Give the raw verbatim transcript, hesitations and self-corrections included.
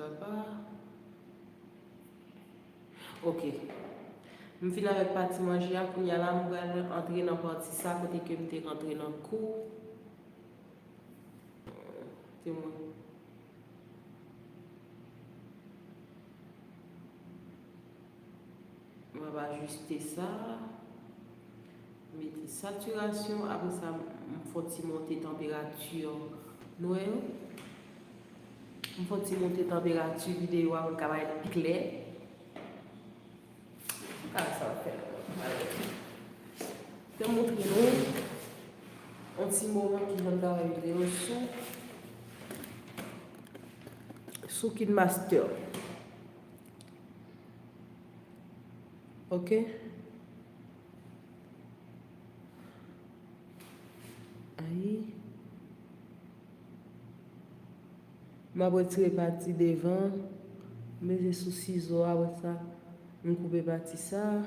Papa. Ok. M fin avèk pati manje a, kounye a la m pral antre nan pati sa kote ke m te rantre nan kou. Te mwen. M ap ajiste sa. Mete satirasyon. Apre sa, m fè yon ti monte tanperati nou wè yo. M fè yon ti monte tanperati videyo a pou l ka parèt pi klè. Kare sa w ap fè la. Te montre nou yon ti moman ki jan m travay videyo sou sou KineMaster. Ok. Ayi. M ap retire pati devan. M peze sou sizo a, apre sa, m koupe pati sa.